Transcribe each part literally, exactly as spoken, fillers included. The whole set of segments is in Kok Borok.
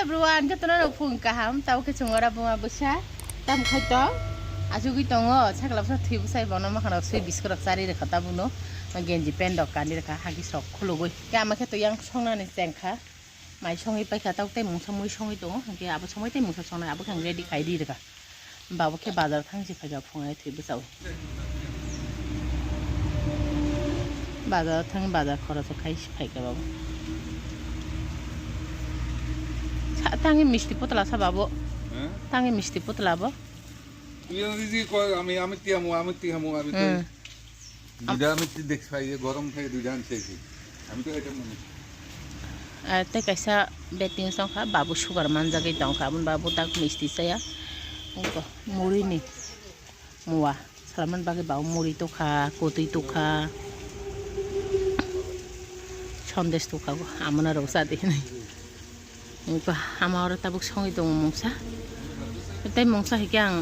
Bro, ang jotono rok phung kaham, tabo khe chwng ora buma bwsa. Tam khai tong, achugwi tongo, sakla bwsa thwi bwsai bono makhang rok swi biskut rok chari rwkha tabukno. Genji pant rok kanwi rwkha, hagi sok khulugwi. Khe ama khe to yang songnani chengkha. Mai songwi paikha, tabuk tei mungsa mui songwi tongo, hwnkhe abo somoi tei mungsa songnai, abo khe ang ready khai ri rwkha. Babo khe bazar thang si phaikha phungai thwi bwsao. Bazar thang bazar khoroso khai si phaikha babo. Sa-, tangi misti putla sa babo. Hah? Tangi misti putla bo. Iya, iya, koi, ami, ami tiamu, ami tiamu, ami tiamu. Hmm. দুইটা আমি দেখছি, এই যে গরম থাকে, দুইটা আনছি আর কি। আমি তো এটা মনে করি। Ah, tei kaisa betting songkha, babu sugar manjagwi tongkha, aboni babu tak misti chaya. Wngkha, muri ni mua, salaimani bagwi babu muri tokha, kotwi tokha, sondes tokha, amona rok chadi hinwi. Wngkha, ama oro tabuk songwi tongo mungsa. Tei mungsa hai khe ang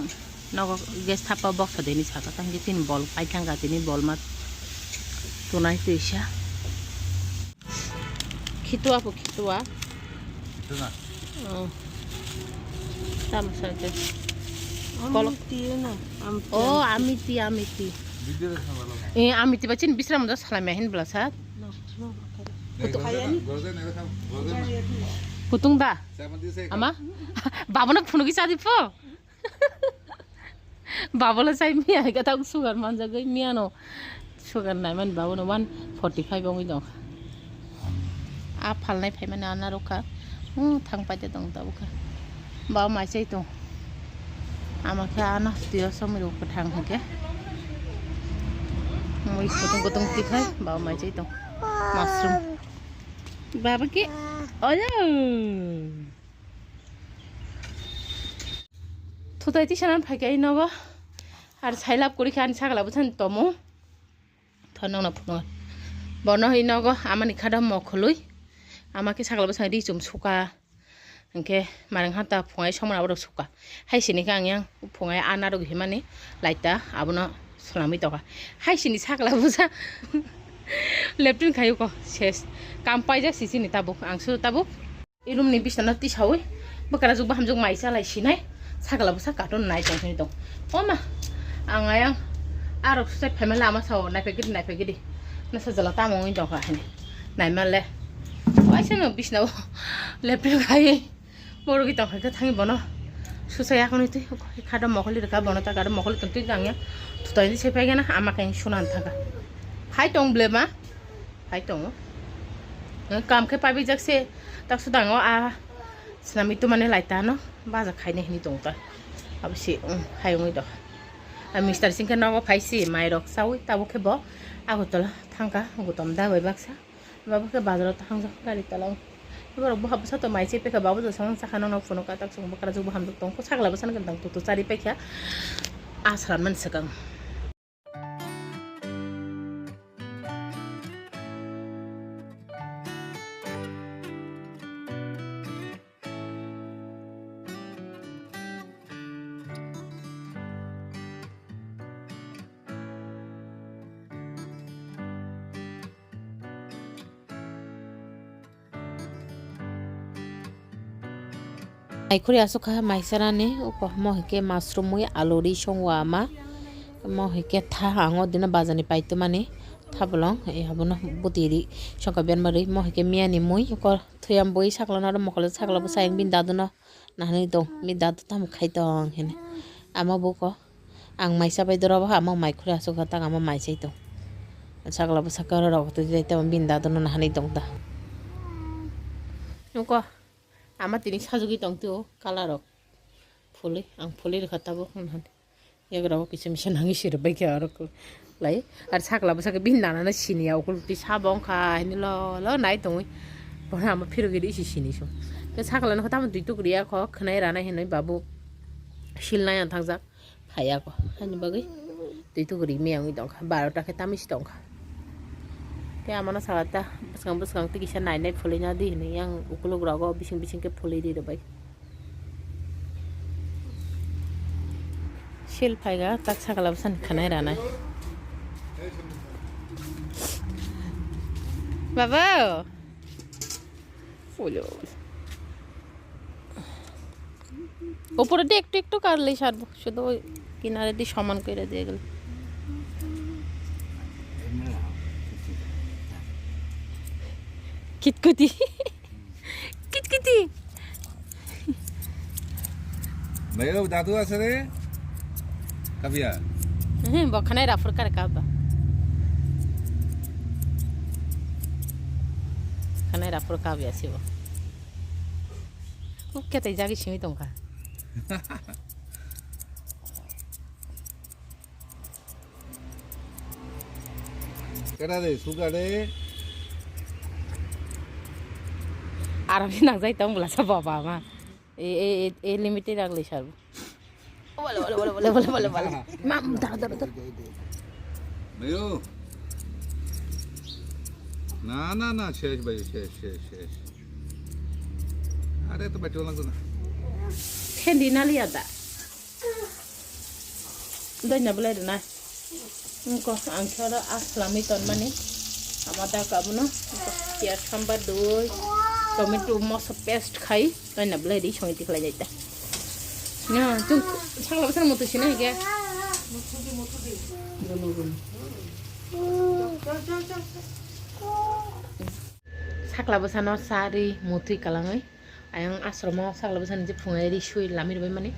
nogo gas thapa box deni saka, tei hwnkhe tini bol paithangkha, tini bol ma tunai twisa. Khitua po khitua. Khitua na? Oh. Tamo sa khe. Kolok. Amiti na, amiti, oh, amiti. Amiti, amiti. Video de khana lo. Eh, amiti ba chin bisram do salai ma hin bla sa. No, no, no. Kutung da. Ama? Babono phunugi chadi pho. Babola chai miya, gata sugar manjagwi miyano. Sugar naimani babono one forty five wngwi tongkha. A phalnai phaimani ana rwkha. Hmm, thang paide tong tabukha. Ba mai chai tong. Ama khe ana twiyo somwi rw kwthang hwnkhe. Mui kutung kutung tikhai, ba mai chai tong. Mushroom. Baba ke? Oya. Thutai tisanan phaikha nogo. Ar sailap kori kha ani sakla bwsani tomo. Thon nongna phunukha. Bono hai nogo amani khado mokhului. Ama khe sakla bwsani ri chum suka. Hwnkhe marang hata phungai somra borok suka. Hai sini khe ang yang phungai ana rok himani laita abono swnamwi tongkha. Hai sini sakla bwsa. Leptin khayu ko ses. Kam paijak si chini tabuk. Ang su tabuk. I room ni bisna tisawi bwkra jukbo hamjak mai chalai sinai sakla bwsa cartoon nai tong hwnwi tong. O ma, ang ayang arok swchai phaima lama sao naiphaikhe di, naiphaikhe di. Nasa jala tamo wngwi tongkha hwnwi. Naima le. Waisa no bisna o lepri khai. Borok i tongkha khe thangwi bono. Swchai yakhwni twi khado mokholi rwkha bono ta garo mokholi tong twi gangya. Thutai ni sai phai gana ama kain sunan thangkha. Phai tong ble ma. Phai tongo. Nang kam khe pabijak se, tak sudang o a swnamwi tumani laita no baja khainai hinwi tong ta. Abo se, um, hai wngwi do. A mister singkhe nogo phai si, mai rok chawi, tabuk khe bo Agartala thangkha, gutom da bai baksa. Babo khe bazaro ta hangjak gari tala o. Borok bo hapsa to mai se pekha, babo to samang chakha nang phunukha, tak song bwkra jok bo hamjak tong, sakla bwsani gwnang tutu chari paikha. A salam man swkang. Naikhuri aswk kha maisarani, uko hamo hwnkhe mushroom mui alu ri songwi ama. Mo hwnkhe tha ang o dino bazar ni paitwmani thabolong, eh, abono bwtwi ri songkha berma ri, mo hwnkhe miyani mui, uko thuyam bui sakla no aro mokol sakla bwsai bini dadu no nahanwi tong, bini dadu tamo khai tong hinwi. Ama buko. Ang mai chabai doro bo, amo mai khuri aswk kha, tak amo mai chai tong. Sakla bwsa kwrwi rok twi tei tamo bini dadu no nahanwi tong ta. Nuko, ama tini sajagwi tong tio, colour rok. Phulwi, ang phulwi rwkha tabuk, hwn hwn. Yagra o kisa misa nangwi sirwk bai kha aro lai. Ar sakla bwsa khe bini nana no sini ya, ukul twi sabo wngkha, hini lo lo nai tongwi. Bono ama phirogwi ri si sini sung. Khe sakla no kho tamo twi tuk riya kho, khwnai rana hinwi babu sil nai ang thangjak. Phaiya ko, haini bagwi twi tuku ri miyang wngwi tongkha, barota khe tamisi tongkha. Tei amano saka ta bwskang bwskang tei kisa nai nai phulwi na di hinwi yang ukuluk rogo bising bising khe phulwi ri rwbai. Sil phaiga tak sakla bwsani khwnai ranai. Baba! Phulwi. উপরেদি একটু একটু কাটলেই সারবো, শুধু ওই কিনারেদি সমান করে দিয়ে গেল। কিতকুতি। কিতকিতি। ভাই, ও দাদু আছে রে? কাবিয়া। হুম, বখানায় রাফুর কার কাবা। Khanai raphuru kabiya sibo. Kuk khe tei jagwi simi tongkha. Kera de, suga de. Aro ni nangjai tong bwlasa baba ma. E, e, e, e limited rang le sar. Wala, wala, wala, wala, wala, wala, wala. Mam, dara, dara, dara. Bayo. Na, na, na, shesh, bayo, shesh, shesh, shesh. Are to bacho lang na. Hendi nali ada. Doi na belai rwnai. Engko ang khe oro a swlamwi tonmani. Ama da kabuno. Engko piyaj, sambar, doi, tomato, moso paste khai. Doi na belai ri songwi tikhlai jai ta. Na, chung sakla bwsano mutu sina hige. Sakla bwsano sa ri mutwi kalangwi. Ayang asromo sakla bwsani je phungai ri sui lami rwbai mani.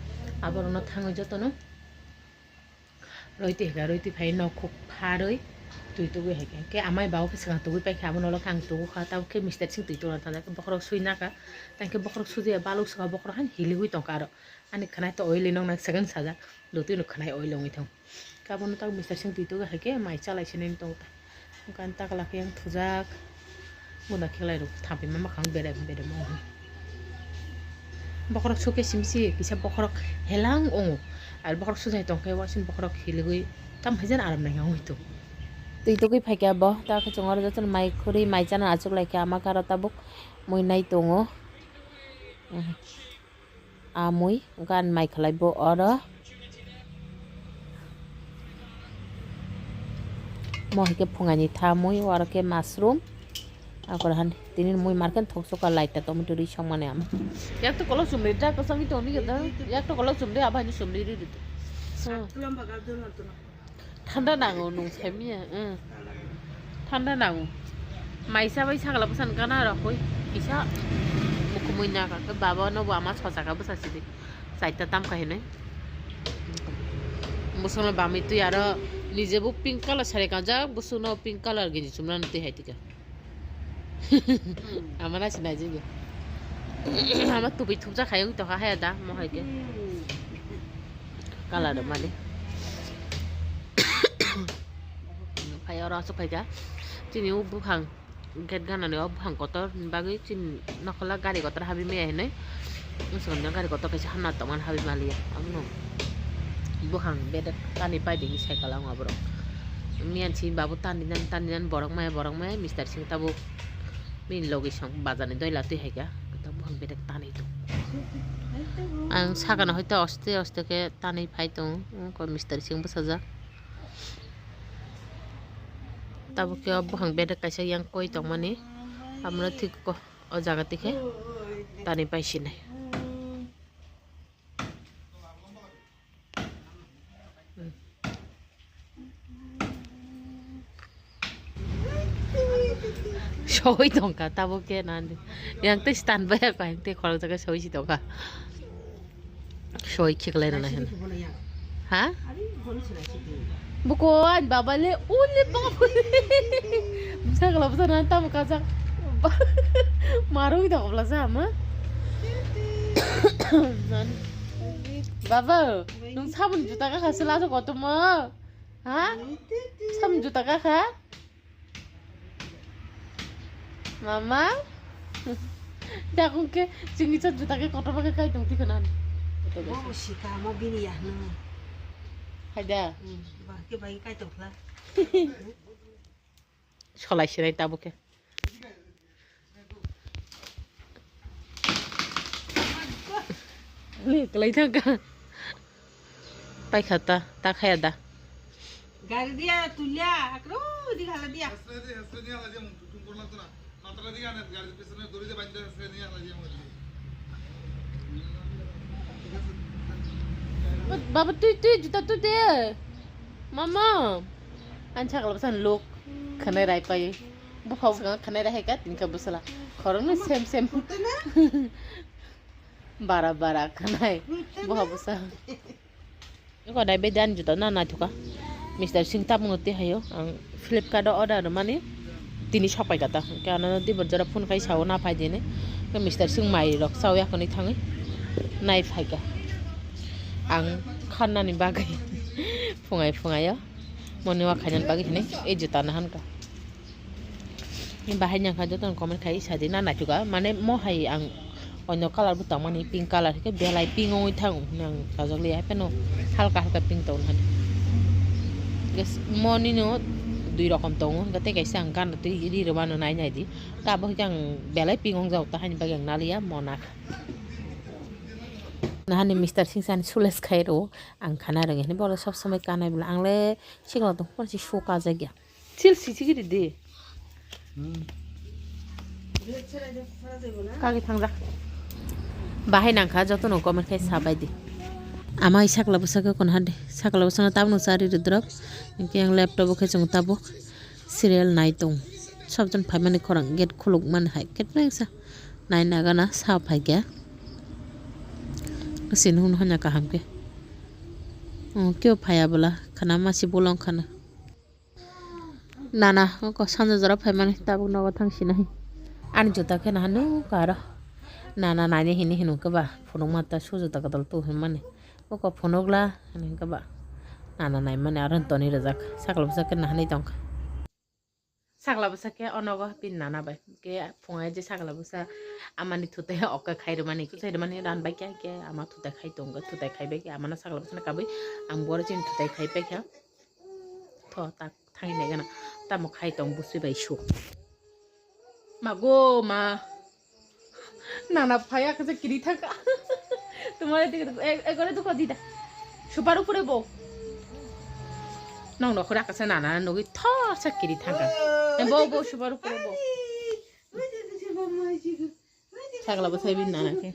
Aborokno thangwi jotono. Roiti hwnkhe roiti phai nok khuk pharwi twi tugwi hai khe. Khe amai bau khe swkang tugwi paikha, abono ulo khe ang tugukha, tabuk khe mister sing twi tugna thangjakhe bokhorok sui nakha. Tangkhe bokhorok sujiya baluk swkang bokhorok han hiligwi tongkha aro. Ani khwnai to oili noknai swkang sajak, dotwino khwnai oili wngwi thang. Khe abono tabuk mister sing twi tugwi hai khe mai chalai sinani tongo ta. Bukan takla khe yang thujak. Guna khelai rok thampima makhang berem berem o. Bokhorok sukhe simsi kisa bokhorok helang ongo. Ar bokhorok sujai tongkhe wasin bokhorok hiligwi tam haijan aram nai ongoi to. Twi tugwi phaikha bo, ta khe chwng oro jotono mai khuri mai chana achuk laikha ama khe aro tabuk mui nai tongo. Amui gan mai khlai bo oro. Mo hai khe phungani tha mui, oro khe mushroom. Akor han tini mui marken thok soka light ta tomato ri song mane ama. Yak to kolok chumri da, kosong ito ni gada. Yak to kolok chumri, aba ni chumri ri ri. Thanda nango nung saimiya, eh. Thanda nango. Maisa bai sagala bwsani gana rok hoi kisa mukhumui naka khe baba no bo ama sochaka bwsa sidi. Chaita tam kahinoi. Bwsano bamwi twi aro nije bo pink colour sari kanjak, bwswkno pink colour ginji chumrani twi hai tika. Ama nasi nai jigwi. Ama tupi thupjak hai wng tongkha haya da, mo hai khe. Colour rok mani. Phai oro aswk phaikha. Chini o buphang gate ganani o buphang kotor ni bagwi chini nokhorla gari kotor habwi maya hinwi. Bwskango gari kotor kaisa hamna tongmani habwi maliya. Abono buphang bedek tani paidi hinwi sai kala wng aborok. Miyan si babu tani nan tani nan borok maya borok maya mister sing tabuk. Bini logi song bazar ni doila twi hai kha. Khe tabuk buphang bedek tanwi tongo. Ang sakano hai ta oste oste khe tanwi phai tongo. Wngkha mister sing bwsajak. Tabuk khe o buphang bedek kaisa yang koi tongmani. Abono thik o jaga twi khe tanwi pai sinai. Soi tongkha tabuk khe nani. Yang tei stand bai kha, yang tei khorok jaga soi si tongkha. Soi khiklai rwna hin. Ha? Buko ani baba le, ule baba le. Bwsa kala bwsa nang tamo kajak. Marui da kobla sa ma. Baba, nung sabun juta ka khasla so kotomo. Ha? Sabun juta ka kha? Mama? Dakung ke, chingni chat juta ke kotor ba ke kai tong tikho nan. Bo sika mo bini ya no. Haida. Hmm, ba ke bai kai tong khla. Solai sinai tabuk khe. Ni kwlai thangkha. Paikha ta, ta khaya da. Gari dia tulia, akro di khala dia. Asli dia, asli dia, asli dia, tutung kurang tu na. Matara dia, anak gari pesana duri dia, banjir asli dia, asli dia, asli dia. Baba, twi, twi, juta twi de. Mama. Ani sakla bwsa lok khwnai rai pai. Buphang buphang khwnai rai hai ka, tini kha bwsala. Khoroknwi sem sem. Bara bara khwnai. Buphang bwsa. Eko dai bedi ani juta na naithoka. Mister Singh tabukno twi haio. Ang Flipkart o order rwmani tini sokpai kha ta. Hwnkhe ano dibor jora phone khai sao na phai di hinwi. Hwnkhe Mister Singh mai rok sao yakhwni thangwi nai phai kha. Ang khannani bagwi phungai phungai o moni wa khainani bagwi hinwi ei juta no hankha. Bahai nangkha jotono comment khai sadi na naithoka, mane mo hai ang Onyo colour bo tongmani, pink colour, hwnkhe belai pink wngwi thango hinwi ang sajak liya, hapheno halka halka pink tong thani. Hwnkhe s-, monino dui rokom tongo, hwnkhe tei kaisa ang gana twi ri rwmano nai nai di. Tabuk hwnkhe ang belai pink wngjak, ta haini bagwi ang naliya, mo nakha. Nahani Mister Singh sani sules khai rwo, ang khana rwngya hinwi, borok sob somoi kanai bwla, ang le sikla tong phano se su kajak ya. Sil si chigiri di. Kagi thangjak. Bahai nangkha jotono comment khai sabai di. Amai sakla bwsakhe kon hade. Sakla bwsano tabukno chari rwdrop. Hwnkhe ang laptop o khe chwng tabuk serial nai tong. Sobjon phaimani khorang gate khuluk mani hai gate nangsa. Nai nagana sa phaikhe. Sini hwn hanya kaham khe. Kyo phaya bwla khana masi bolong khana. Nana, oko sanja jora phaimani tabuk nogo thang sinai. Ani juta khe naha nukha aro. Nana naini hini hino khe ba phunukma ta su juta kwtal tu hinmani. Oko phunukla hini khe ba. Nana naimani aro toni rijak. Sakla bwsa khe nahanwi tongkha. Sakla bwsa khe onogo bini nana bai. Khe phungai je sakla bwsa amani thutai oka khai rwmani. Thutai rwmani ran bai khe, khe ama thutai khai tongo. Thutai khai bai khe amano sakla bwsano kabui ang boro chini thutai khai pai kha. Tho tak. Thangwi naigana. Tamo khai tong bwswi bai su. Mago ma. Nana phai akasa kiri thangka. Tumare dikhe, e, e, gore dukho dida. Super upore bo. Nong nokhore akasa nana nugwi thorsa kiri thangka. E, bo, bo, super upore bo. Sakla bwsai bini nana khe.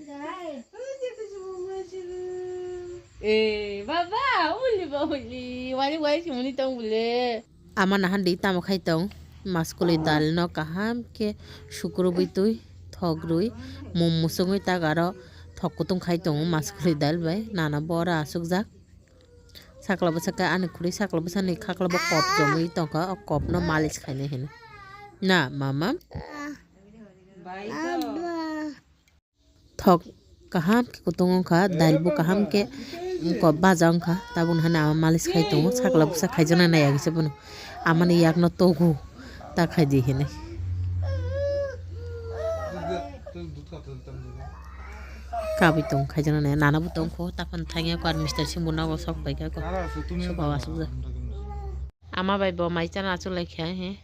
Eh, baba, uli ba uli. Wani wai simuni tong bule. Ama nahan di tamo khai tong. Maskuli dal no kaham khe sukrubwi twi thok rwi mum musungwi tak aro thok kutung khai tongo maskuli dal bai. Nana bora asukjak. Sakla bwsa khe ani khuri sakla bwsani khakla bo kop jomwi tongkha. O kop no malis khainai hino. Na, mama? Thok kaham khe kutung wngkha, dal bo kaham khe, mm, kok baja wngkha, tabuk no haino ama malis khai tongo, sakla bwsa khaijaknai nai agisa bono, amani yak no togo, ta khai di hinwi. Kabui tong khaijaknai nai, nana bo tongkho, taphano thangya kho, ar Mister Singh bo nogo sok paikha kho, soba o asukjak. Ama bai bo mai chana achuk lai kha he.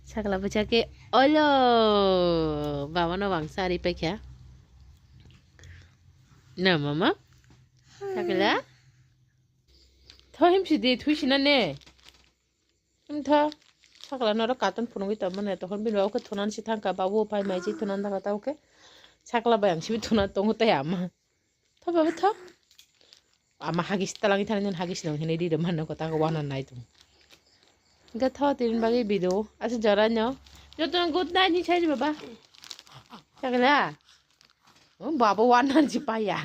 Sakla bwsa khe olo baba no bangsa ari pai kha. Na mama? Sakla? Tho himsi di thui sina ne. Him tho. Sakla noro carton phunugwi tongmani tokhon bini baba khe thunan si thangkha babu phai mai si thunan thangkha tao khe. Sakla bai ang sibi thunan tongo tei ama. Tho baba tho. Ama hagis talangwi thani nini hagis nang hinwi ri rw mano kota ko wana nai tong. Ga tho tini bagwi video asa jora no. Joto good night ni sai baba. Chakla. Oh, baba wana ji paya.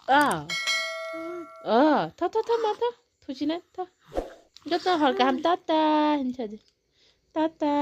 Ah. Ah, tho tho tho ma tho. Thuchina tho. Joto hor kaham tata hinsa di. Tata.